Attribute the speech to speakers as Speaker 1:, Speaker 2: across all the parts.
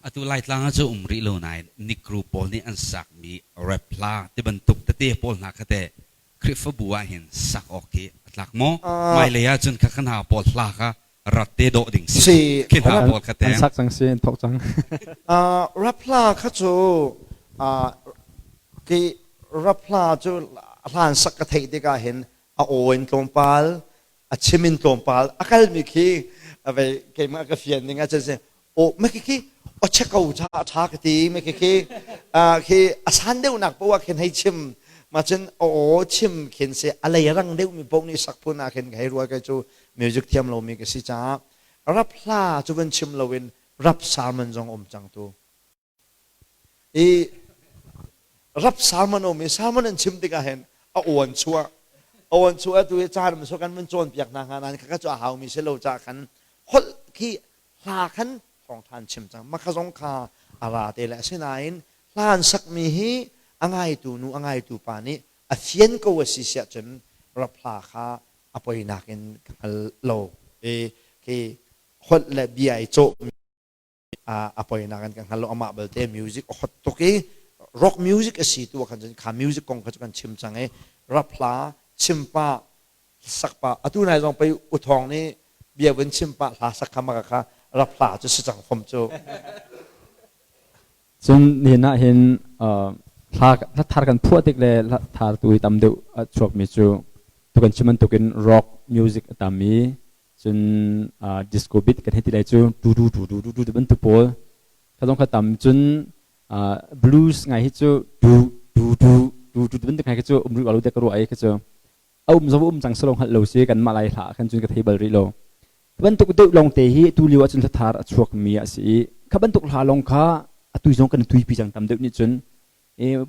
Speaker 1: Atu Laitlang ah cu um rih lo nain Nikru pawl nih an sakmi rap hla ti bantuk tete pawl hna kha teh Khrihfabu ah hin sak awk hi a tlak maw? Hmailei ah cun kha kha hna pawl hla kha rat te dawh ding si.
Speaker 2: Si.
Speaker 1: Khi hna pawl kha
Speaker 3: An sak cang si, an thawk cang.
Speaker 2: Rap hla kha cu khi rap hla cu hlan sak ka theih tikah hin a aw in tlawmpal a chim in tlawmpal a kalmi khi vei keimah ka fian ning ah cun si o ma khi khi o che ko cha tha ka ti ma khi khi khi a san deuhnak poah khin hei chim ma cun o chim khin si a lei rang deuh mi poh nih sak phun ah khin ka hei rual kai cu music thiam lo mi ka si caah rap hla cu van chim loin rap sermon zong um cang tu I rap sermon um i sermon an chim tikah hin a aw an chuah. Aw an chuah tu hi caan um kan vun cawnpiak hna hnga nain khakha cu a haumi si lo caah khan holh khi hla khan thawngṭha an chim cang. Makha zong kha a ra te le asinain hla an sakmi hi a ngaitu nu a ngaitu pa nih a fian ko a si siah cun rap hla kha a poinak in ka hngal lo. I khi holh le bia i cawhmi a poinak in kan hngal lo. Amah belte music a hot tuk i rock music a si tu ah khan cun kha music kong kha cu kan chim cang i rap hla chim pah sak pah atu nai zong pei u thawng nih bia vun chim pah hla sak kha maka kha rap hla cu si cang fom cu.
Speaker 3: Cun nihin ah hin hla hla thar kan phuah tik le hla thar tu hi tam deuh a chuakmi cu tu kan chim bantukin rock music a tam i cun disco beat kan hei ti lai cu du du du du du du bantuk pawl kha zong kha tam. Cun blues ngai hi cu du du du du du bantuk ngai khi cu um rih lo te ka ruah ai kha cu a um zong um cang selo hngalh lo si. Kanmah lai hla khan cun ka thei bal rih lo. Bantuk deuh lawng te hi tu lio ahcun hlathar a chuak mi a si i kha bantuk hla lawng kha atu zong kan tuipi cang. Tam deuh nih cun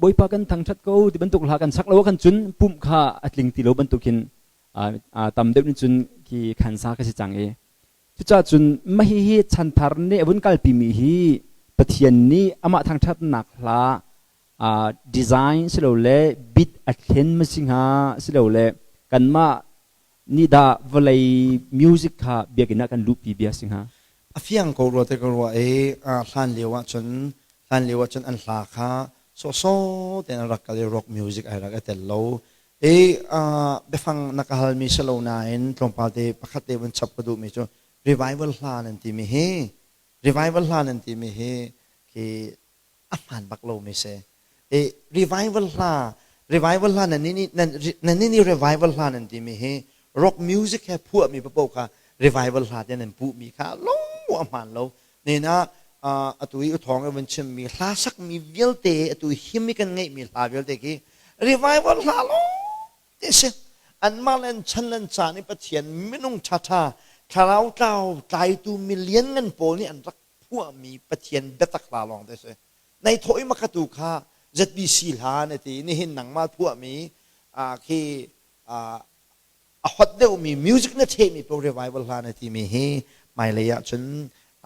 Speaker 3: Bawipa kan thangthat ko ti bantuk hla kan sak lo kan cun pumh kha a tling ti lo bantukin tam deuh nih cun khi khansa ka si cang i cucaah cun mah hihi chanthar nih a vun kalpi mi hi Pathian nih amah thangṭhatnak hla design silole bit a thlen ma si hnga, silole kanmah nih dah vawlei music kha biakinn ah kan luhpi bia si hnga?
Speaker 2: A fiang ko rua te ka ruah i hlan lio ahcun hlan lio ahcun an hla kha sawhsawh tein an rak kal i rock music ai rak i tel lo i biafang na ka halmi si lo nain tlawmpal te pakhat te vun chap ka duhmi cu revival hla nan timi hi revival hla nan timi hi khi a hmaan bak lomi si. I revival hla revival hla nan nih nan nih revival hla nan timi hi rock music he phuahmi paoh kha revival hla te nan puhmi kha lo a hmaan lo. Nena atu i uthawng i vun chimmi hla sakmi vialte, atu him i kan ngeihmi hla vialte khi revival hla lo te si. Anmah le an chan le an caan i Pathian minung ṭhaṭha thlarau tlau tlaitu milian ngan pawl nih an rak phuahmi Pathian biatak hla lawng te si. Nai thawh i makatu kha ZBC hla na ti, nihin nangmah phuahmi khi a hot deuhmi music na thehmi po revival hla na timi hi hmailei ah cun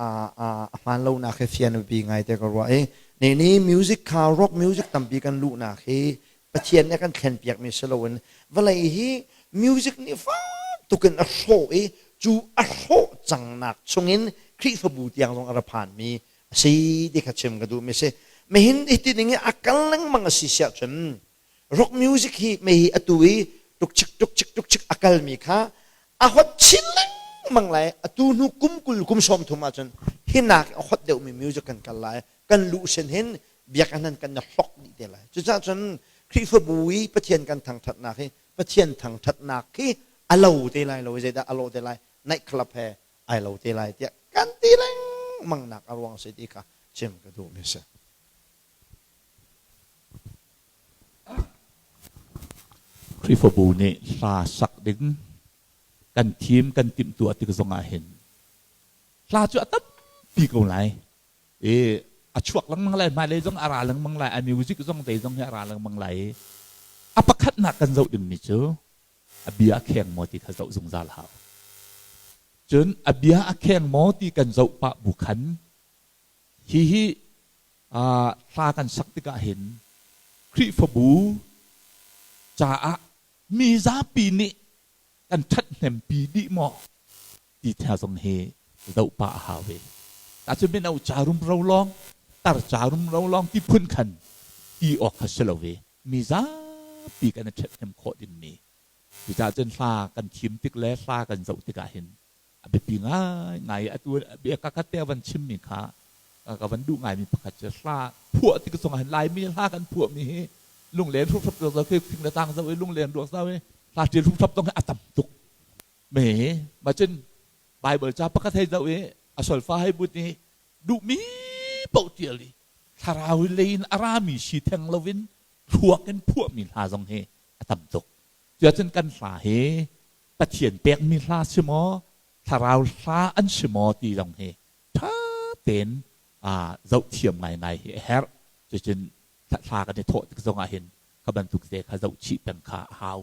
Speaker 2: a hmaan lonak hi fian biapi ngai te ka ruah i ne ni music kha rock music tampi kan luhnak hi Pathian nih a kan thlenpiakmi si loin vawlei hi music nih fak tukin a hrawh i cu a hrawh cangnak chungin Khrihfabu tiang zong a ra phanmi a si ti kha chim ka duhmi si. Mihin hi ti ning i a kal lengmang a si siah cun rock music hi mei hi atu i tuk chik tuk chik tuk chik a kalmi kha a hot chin lengmang lai. Atu hnu kum 20 kum 30 ahcun hinak a hot deuhmi music kan kal lai. Kan luh sin hin biakinn han kan i hlok dih te lai. Cucaah cun Khrihfabu i Pathian kan thangṭhatnak hi Pathian thangṭhatnak khi a lo te lai lo. Zeidah a lawh te lai? Night club he ai lo te lai tiah kan ti lengmang nak a ruang si ti kha chim ka duhmi si.
Speaker 4: Khrihfabu nih hla sak ding kan thim kan timhtuah tik zongah hin hla cu a tampi ko lai i a chuak lengmang lai, hmailei zong a ra lengmang lai, a music zong zei zong hi a ra lengmang lai i a pakhatnak kan zoh dingmi cu a bia a kheng maw ti kha zoh zungzal hau. Cun a bia a kheng maw ti kan zoh pah bu khan hihi hla kan sak tikah hin Khrihfabu caah mi zapi nih kan ṭhathnempi dih maw ti thia zong hi zoh pah a hau ve. Ta cu mino ca rumro lawng, tar ca rumro lawng ti phun khan ti awk kha si lo ve. Mi zapi kan i ṭhathnem khawh dingmi. Cucaah cun hla kan thim tik le hla kan zoh tikah hin a biapi ngaingai. Atu bia ka khat te van chimmi kha ka van duh ngaimi pakhat cu hla phuah tik zongah hin Laimi hla kan phuahmi hi lunglen hruphrap zo khi fing le tang zo i lunglen ruak zo i hla ṭial hruphrap zong hi a tam tuk me. Ma cun Bible ca pakhat hei zoh i a solfa hei but i duhmi paoh ṭial i thlarau lei in a rami si theng loin thluak in phuahmi hla zong hi a tam tuk. Cuacun kan hla hi Pathian pekmi hla si maw, thlarau hla an si maw ti zong hi ṭha tein zoh thiam ngaingai hi a herh. Cucun hla kan i thawh tik zongah hin kha bantuk te kha zoh chih peng kha a hau.